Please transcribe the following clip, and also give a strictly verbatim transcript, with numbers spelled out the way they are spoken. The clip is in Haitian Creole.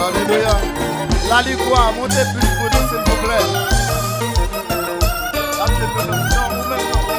Alelouya. Laligwa, monte plis pou nou, silvouplè. N ap jwe pou nou. Non, ou menm non.